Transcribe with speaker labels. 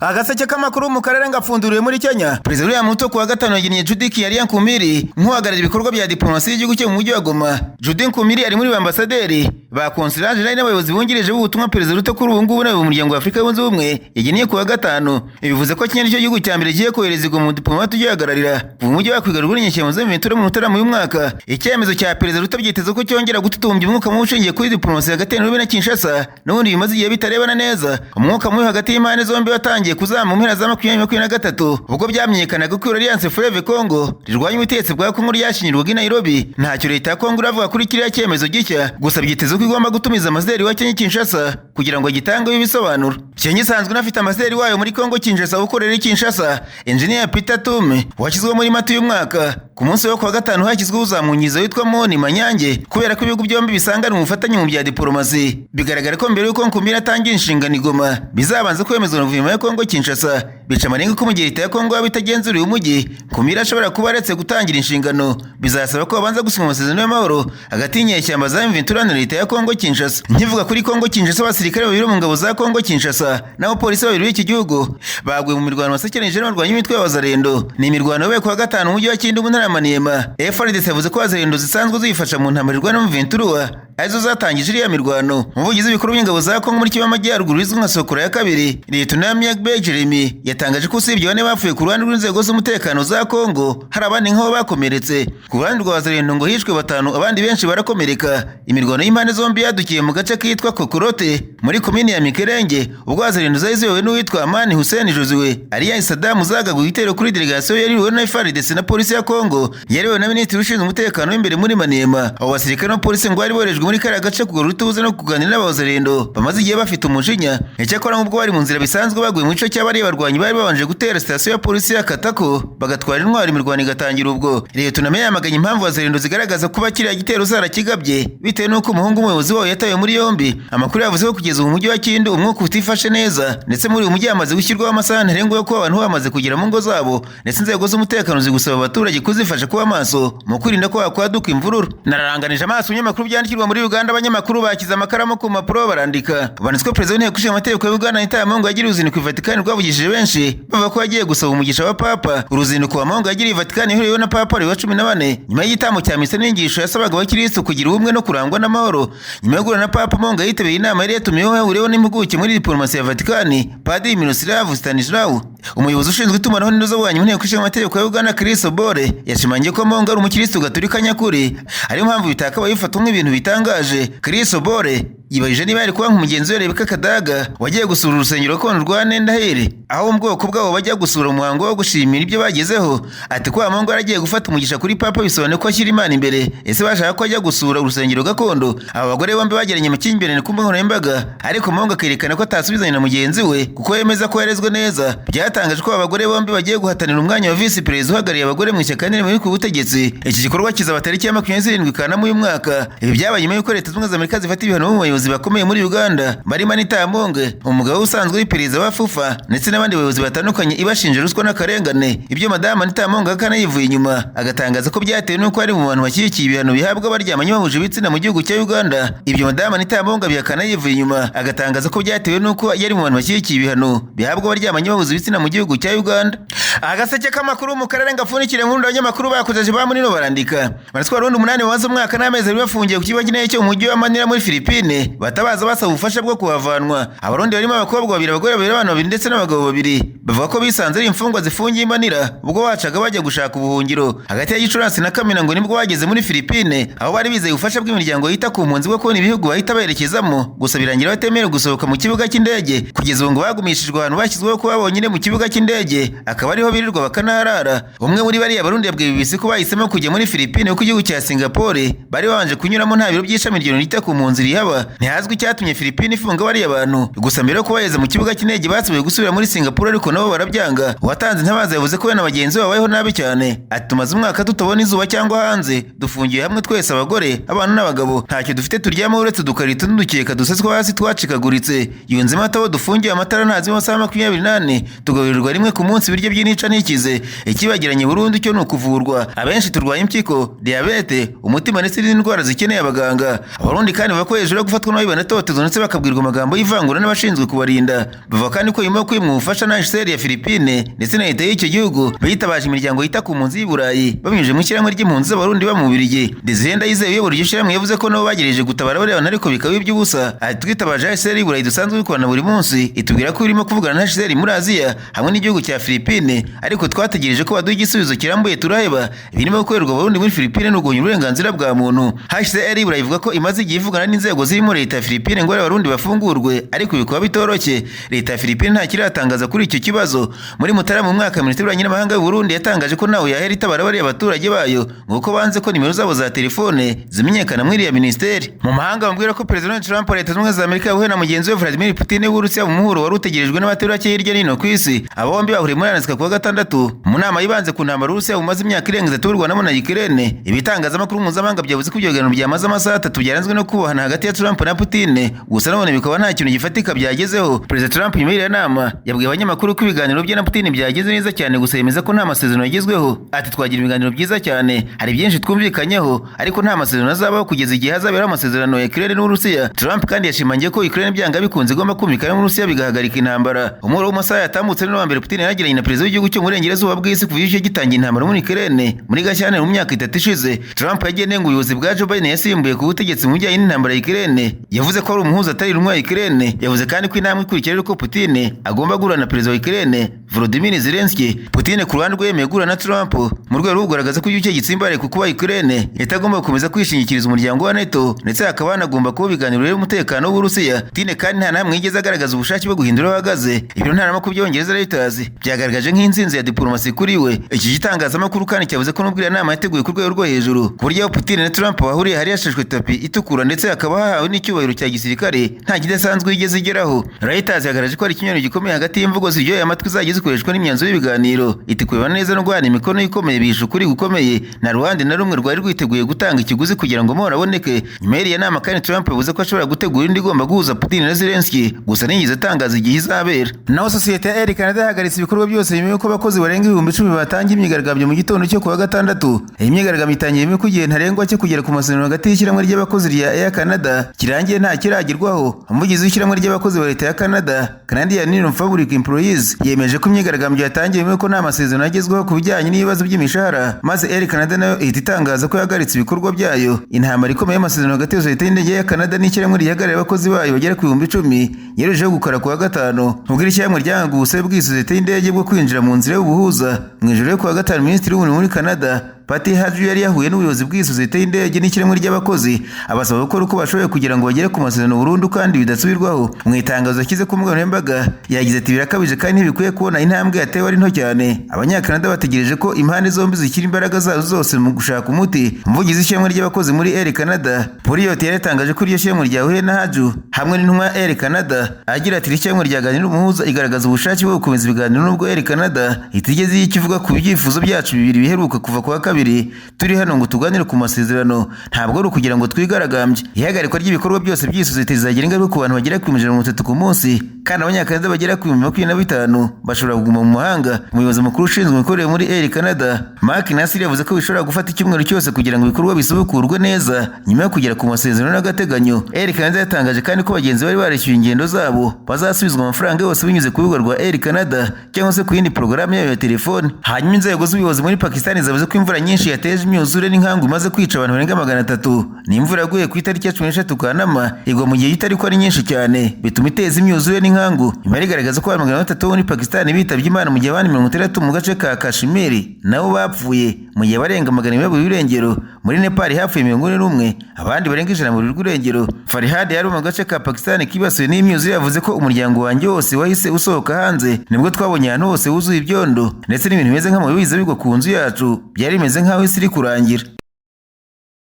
Speaker 1: Agaseke k'amakuru mu karere ngapfunduriwe muri Kenya. Perezida William Ruto kuwa gatanu yagennye Judy Kiaria Nkumiri nk'uhagarariye ibikorwa bya diplomasi y'igihugu cye mu mujyi wa Goma. Judy Nkumiri ari muri ba ambasaderi ba consulat général n'abayobozi bungirije b'ubutumwa Perezida Ruto kuri ubu ngubu n'abayobozi b'umuryango wa Afurika Yunze Ubumwe yagennye kuwa gatanu. Ibi bivuze ko Kenya nicyo gihugu cya mbere kigiye kohereza Goma umudiplomate ugihagararira kuva umujyi wakwigarurwa n'inyeshyamba za M23 mu Mutarama uyu mwaka. Icyemezo cya Perezida Ruto byitezwe ko cyongera gututumbya umwuka mubi ushingiye kuri diplomasi hagati ya Nairobi na Kinshasa n'ubundi bimaze igihe bitarebana neza. Umwuka mubi hagati y'impande zombi watangiye kuzama mu mpera za 2023 ubwo byamenyekanaga ko Alliance Fleuve Congo rirwanya ubutegetsi bwa Congo ryashinyirwaga i Nairobi. Ntacyo leta ya Congo iravuga kuri kiriya cyemezo gishya, gusa byitezwe ko igomba gutumiza ambasaderi wa Kenya Kinshasa kugira ngo agitangeho ibisobanuro. Kenya isanzwe inafite ambasaderi wayo muri Congo Kinshasa ukorera i Kinshasa, Engineer Peter Tume, washyizweho muri Mata uyu mwaka. Ku munsi wo kuwa gatanu hashyizweho uzamunyizo witwa Moni Manyange kubera ko ibihugu byombi bisangana ubufatanye mu bya diplomasi. Bigaragara ko mbere y'uko Nkumira atangira inshingano i Goma bizabanza kwemezwa na guverinoma ya Congo Kinshasa. Bica amarenga ko mu gihe leta ya Congo yaba itagenzuriye umujyi, Nkumira ashobora kuba aretse gutangira inshingano. Bizasaba ko babanza gusinya amasezerano y'amahoro hagati y'inyeshyamba za M23 na leta ya Congo Kinshasa. Nkivuga kuri Congo Kinshasa, abasirikare babiri bo mu ngabo za Congo Kinshasa n'abapolisi babiri b'iki gihugu baguye mu mirwano basekeranije n'abarwanyi b'imitwe y'Abazalendo. Ni imirwano yabaye kuwa gatanu mu mujyi wa Kindu mu ntara ya Maniema. FARDC yavuze ko Abazalendo zisanzwe zifasha mu ntambara irwana na M23 arizo zatangije iriya mirwano. Umuvugizi w'ibikorwa by'ingabo za Congo muri Kivu y'Amajyaruguru izwi nka Sokora ya kabiri, Liyetona Miagbe Jeremy, yatangaje ko usibye bane bapfuye ku ruhande rw'inzego z'umutekano za Congo, hari abandi nk'abo bakomeretse. Ku ruhande rwa Wazalendo ngo hishwe batanu, abandi benshi barakomereka. Imirwano y'impande zombi yadukiye mu gace kitwa Kokorote muri komini ya Mikerenge, ubwo Wazalendo zari ziyobowe n'uwitwa Amani Hussein Josue alias Saddam zagaguye igitero kuri delegasiyo yariwe na FARDC na polisi ya Congo yariwe na minisitiri ushinzwe umutekano w'imbere muri Maniema. Abo basirikare n'abapolisi ngo bari boherejwe muri kariya gace kugarura ituze no kuganira n'Abazalendo bamaze igihe bafite umujinya. Icyakora nk'ubwo bari mu nzira bisanzwe baguye mu gice cy'abariya barwanyi bari babanje gutera sitasiyo ya polisi ya Katako bagatwara intwaro, imirwano igatangira ubwo. Leta yamaganye impamvu Wazalendo zigaragaza kuba kiriya gitero zarakigabye bitewe n'uko umuhungu w'umuyobozi wabo yatawe muri yombi. Amakuru yavuze ko kugeza ubu mujyi wa Kindu umwuka utifashe neza, ndetse muri uyu mujyi hamaze gushyirwaho amasaha ntarengwa yo kuba abantu bamaze kugera mu ngo zabo, ndetse inzego z'umutekano zigusaba abaturage kuzifasha kuba maso mu kwirinda ko hakwaduka imvururu. Nararanganije amaso ibinyamakuru byandikirwa muri Uganda, abanyamakuru bakize amakaramu ku mpapuro barandika. Banditswe ko perezida w'inteko ishinga amategeko ya Uganda Anita Among yagiriye uruzinduko i Vatican rwavugishije benshi bavuga ko yagiye gusaba umugisha wa Papa. Uruzinduko Among yagiriye i Vatican ihuriweho na Papa Leo wa 14 nyuma y'igitambo cya misa n'inyigisho yasabaga abakirisitu kugira ubumwe no kurangwa n'amahoro. Nyuma yo guhura na Papa, Among yitabiriye inama yari yatumiweho yahuriweho n'impuguke muri diplomasi ya Vatican, Padiri Miroslav Stanislaw. Umuyobozi ushinzwe itumanaho n'indozobubanyi mu nteko ishinga amategeko ya Uganda, Chris Obore, yashimangiye ko Among ari umukirisitu gatolika nyakuri, ariyo mpamvu bitakabaye bifatwa nk'ibintu bitangaje. Chris Obore yibajije niba yari kuba nk'umugenzi we Rebecca Kadaga wagiye gusura urusengero gakondo rwa Nendahiri, aho mu bwoko bwabo bajya gusura umuhango wo gushimira ibyo bagezeho. Ati ko Among yaragiye gufata umugisha kuri Papa bisobanuye ko ashyira Imana imbere. Ese bashaka ko ajya gusura urusengero gakondo? Aba bagore bombi bagiranye amakimbirane ku mbuga nkoranyambaga, ariko Among akerekana ko atasubizanya na mugenzi we kuko yemeza ko yarezwe neza. Byatangaje ko aba bagore bombi bagiye guhatanira umwanya wa visi perezida uhagarariye abagore mu ishyaka rinini ku butegetsi. Iki gikorwa kizaba tariki ya 27 Kanama uyu mwaka. Ibi byabaye nyuma y'uko Leta Zunze Ubumwe za Amerika zifata ibihano mu bayobozi bakomeye muri Uganda barimo Anita Among, umugabo usanzwe uri perezida wa FUFA, ndetse n'abandi bayobozi batandukanye ibashinja ruswa n'akarengane. Ibyo Madamu Anita Among ahakana yivuye inyuma, agatangaza ko byatewe n'uko ari mu bantu bashyigikiye ibihano bihabwa abaryamanye bahuje ibitsina mu gihugu cya Uganda. Ibyo Madamu Anita Among abihakana yivuye inyuma, agatangaza ko byatewe n'uko yari mu bantu bashyigikiye ibihano bihabwa abaryamanye bahuje ibitsina mu gihugu cya Uganda. Agaseke k'amakuru mu karere ngapfundikire nkuru, abanyamakuru bakozeje ba munino barandika. Baratwara Abarundi 8 bamaze umwaka n'amezi 2 bafungiye ku kibuga cy'indege cyo mu mujyi wa Manila muri Philippines, batabaza basaba ubufasha bwo kuhavanwa. Abarundi barimo abakobwa babiri, abagore babiri, abana babiri ndetse n'abagabo babiri bavuga ko bisanze ari imfungwa zifungiye i Manila ubwo bacaga bajya gushaka ubuhungiro hagati ya Gicurasi na Kamena. Ngo nibwo bageze muri Philippines, aho bari bizeye ubufasha bw'imiryango yita ku mpunzi bwo kubona ibihugu bahita berekezamo, gusa birangira batemerewe gusohoka mu kibuga cy'indege. Kugeza ubu ngo bagumishijwe ahantu bashyizweho kuba bonyine mu kibuga cy'indege, akaba ariho birirwa bakanaharara. Umwe muri bariya Barundi yabwiye BBC ko bahisemo kujya muri Philippines kuko igihugu cya Singapore bari babanje kunyuramo nta biro by'ishami rya ryita ku mpunzi rihaba. Ntihazwi icyatumye Philippines ifunga bariya bantu, gusa mbere yo kubaheza mu kibuga cy'indege basubiye gusubira muri Singapore, ariko nabo barabyanga. Uwatanze intabaza yavuze ko we na bagenzi be babayeho nabi cyane. Ati tumaze umwaka tutabona izuba cyangwa hanze, dufungiye hamwe twese, abagore, abana n'abagabo, ntacyo dufite turyamaho uretse udukarito n'udukeka duseswa hasi twacikaguritse. Yunzemo ati aho dufungiye amatara ntazima amasaha 24, tugaburirwa rimwe ku munsi ibiryo by'intica. y'intica ntikize. Ikibagiranye burundu cyo ni ukuvurwa. Abenshi turwaye impyiko, diyabete, umutima ndetse n'izindi ndwara zikeneye abaganga. Abarundi kandi bavuga ko hejuru yo gufatwa nabi banatotezwa ndetse bakabwirwa amagambo y'ivangura n'abashinzwe kubarinda. Bavuga kandi ko nyuma yo kwimwa ubufasha na HCR ya Philippine ndetse na leta y'icyo gihugu, bitabaje imiryango yita ku mpunzi y'i Burayi babinyujije mu ishyirahamwe ry'impunzi z'Abarundi ba mu Bubiligi. Desire Ndayizeye uyobora iryo shyirahamwe yavuze ko nabo bagerageje gutabara bariya bantu ariko bikaba iby'ubusa. Ati twitabaje HCR y'i Burayi dusanzwe dukorana buri munsi, itubwira ko irimo kuvugana na HCR muri Aziya hamwe n'igihugu cya Philippine, ariko twategereje ko baduha igisubizo kirambuye turaheba. Ibirimo gukorerwa Abarundi muri Philippine ni uguhonya uburenganzira bwa muntu. HCR y'i Burayi ivuga ko imaze igihe ivugana n'inzego zirimo leta ya Philippine ngo Abarundi bafungurwe, ariko bikaba bitoroshye. Leta ya Philippine nta kiratangaza kuri icyo kibazo. Muri Mutarama mu mwaka, Minisiteri y'Ububanyi n'Amahanga y'u Burundi yatangaje ko ntawe yahera itabara bariya abaturage bayo, ngo kuko banze ko nimero zabo za telefone zimenyekana muri iriya minisiteri. Mu mahanga bambwira ko Perezida Donald Trump wa Leta Zunze Ubumwe za Amerika yahuye na mugenzi we Vladimir Putin w'Uburusiya mu muhuro wari utegerejwe n'abatari bake hirya no hino ku isi. Aba bombi bahuriye muri Alaska kuwa gatandatu mu nama yibanze ku ntambara Uburusiya bumaze imyaka irenga 3 burwanamo na Ukraine. Ibitangazamakuru mpuzamahanga byavuze ko ibyo biganiro byamaze amasaha 3 byaranzwe no kubahana hagati ya Trump na Putin, gusa none bikaba nta kintu gifatika byagezeho. Perezida Trump nyuma y'iriya nama yabwiye abanyamakuru ko ibiganiro bye na Putin byageze neza cyane, gusa yemeza ko nta masezerano yagezweho. Ati twagira ibiganiro byiza cyane, hari byinshi twumvikanyeho, ariko nta masezerano azabaho kugeza igihe hazaberaho amasezerano ya Ukraine n'Uburusiya. Trump kandi yashimangiye ko Ukraine byanga bikunze igomba kumvikana n'Uburusiya bigahagarika intambara. Umuro w'amasaha yatambutse n'uwa mbere Putin yagiranye na perezida w'igihugu cyo mu burengerazuba bw'isi kuva icyo gitangiye intambara muri Ukraine muri Gashyantare mu myaka 3 ishize. Trump yagiye anenga ubuyobozi bwa Joe Biden yasimbuye ku butegetsi mu bijyanye n'intambara ya Ukraine. Yavuze ko ari umuhuza atari intumwa ya Ukraine. Yavuze kandi ko intambwe ikurikira ari uko Putin agomba guhura na perezida wa Ukraine Volodymyr Zelensky. Putin ku ruhande rwe yemeye guhura na Trump mu rwego rwo kugaragaza ko igihugu cye gitsimbaraye ku kuba Ukraine itagomba gukomeza kwishingikiriza umuryango wa NATO, ndetse hakaba hanagomba kuba ibiganiro by'umutekano w'Uburusiya. Putin kandi nta namwe yigeze agaragaza ubushake bwo guhindura aho ahagaze. Ibiro ntaramakuru by'Abongereza Reuters byagaragaje nk'intsinzi ya diplomasi kuri we. Iki gitangazamakuru kandi cyavuze ko nubwo iriya nama yateguwe ku rwego rwo hejuru, ku buryo aho Putin na Trump bahuriye hari hashashwe tapi itukura ndetse hakaba hahawe n'icyubahiro cya gisirikare, nta kidasanzwe yigeze igeraho. Reuters yagaragaje ko hari ikinyuranyo gikomeye hagati y'imvugo ziryoheye amatwi zagiye zikoreshwa n'imyanzuro y'ibiganiro. Iti kureba neza no guhana imikono ikomeye bihisha ukuri gukomeye. Nta ruhande na rumwe rwari rwiteguye gutanga ikiguzi kugira ngo amahoro aboneke. Nyuma y'iriya nama kandi Trump yavuze ko ashobora gutegura indi igomba guhuza Putin na Zelensky, gusa ntiyigeze atangaza igihe izabera. Naho sosiyete ya Air Canada yahagaritse ibikorwa byose nyuma y'uko abakozi barenga 10,000 batangiye imyigaragambyo mu gitondo cyo kuwa gatandatu. Iyi myigaragambyo itangiye nyuma y'uko igihe ntarengwa cyo kugera ku masezerano hagati y'ishyirahamwe ry'abakozi rya Air Canada kirangiye nta kiragirwaho. Umuvugizi w'ishyirahamwe ry'abakozi ba leta ya Canada, Canadian Union of Public Employees, yemeje ko imyigaragambyo yatangiye nyuma y'uko nta masezerano agezweho ku bijyanye n'ibibazo by'imishahara, maze Air Canada nayo ihita itangaza ko yahagaritse ibikorwa byayo. Intambara ikomeye y'amasezerano hagati ya sosiyete y'indege ya Canada n'ishyirahamwe rihagarariye abakozi bayo bagera ku 10,000 yarushijeho gukara kuwa gatanu, ubwo iri shyirahamwe ryangaga ubusabe bw'iyi sosiyete y'indege bwo kwinjira mu nzira y'ubuhuza. Mu ijoro ryo kuwa gatanu, Minisitiri w'Umurimo muri Canada Patty Hajdu yari yahuye n'ubuyobozi bw'iyi sosiyete y'indege n'ishyirahamwe ry'abakozi, abasaba gukora uko bashoboye kugira ngo bagere ku masezerano burundu kandi bidasubirwaho. Mu itangazo yashyize ku mbuga nkoranyambaga yagize ati birakabije kandi ntibikwiye kubona intambwe yatewe ari nto cyane. Abanyakanada bategereje ko impande zombi zishyira imbaraga zazo zose mu gushaka umuti. Umuvugizi w'ishyirahamwe ry'abakozi muri Air Canada Pouliot yari yatangaje ko iryo shyirahamwe ryahuye na Hajdu hamwe n'intumwa ya Air Canada, agira ati iri shyirahamwe ryaganira n'umuhuza igaragaza ubushake bwo gukomeza ibiganiro nubwo Air Canada itigeze ikivuga ku byifuzo byacu bibiri biheruka kuva kuwa kabiri. Turi hano ngo tuganire ku masezerano, ntabwo ari ukugira ngo twigaragambye. Ihagarikwa ry'ibikorwa byose by'iyi sosiyete rizagira ingaruka ku bantu bagera ku 130 ku munsi, kandi Abanyakanada bagera ku 25,000 bashobora kuguma mu mahanga. Umuyobozi mukuru ushinzwe imikorere muri Air Canada Mark Nasir yavuze ko bishobora gufata icyumweru cyose kugira ngo ibikorwa bisubukurwe neza nyuma yo kugera ku masezerano y'agateganyo. Air Canada yatangaje kandi ko bagenzi bari barishyuye ingendo zabo bazasubizwa amafaranga yose binyuze ku rubuga rwa Air Canada cyangwa se ku yindi porogaramu yayo ya telefone. Hanyuma inzego z'ubuyobozi muri Pakistan zavuze ko imvura nyinshi yateje imyuzure n'inkangu imaze kwica abantu barenga 300. Ni imvura yaguye ku itariki ya 13 Kanama, igwa mu gihe gito ariko ari nyinshi cyane, bituma iteza imyuzure n'inkangu. Imibare igaragaza ko abantu 300 bo muri Pakistan bitabye Imana, mu gihe abandi 60 mu gace ka Kashmir nabo bapfuye, mu gihe barenga 200 baburiwe irengero. Muri Nepal hapfuye 41, abandi barenga 100 baburirwa irengero. Farihad yari mu gace ka Pakistan kibasiwe n'imyuzure yavuze ko umuryango wanjye wose wahise usohoka hanze, nibwo twabonye ahantu hose wuzuye ibyondo ndetse n'ibintu bimeze nk'amabuye biza bigwa ku nzu yacu, byari bimeze nk'aho isi iri kurangira.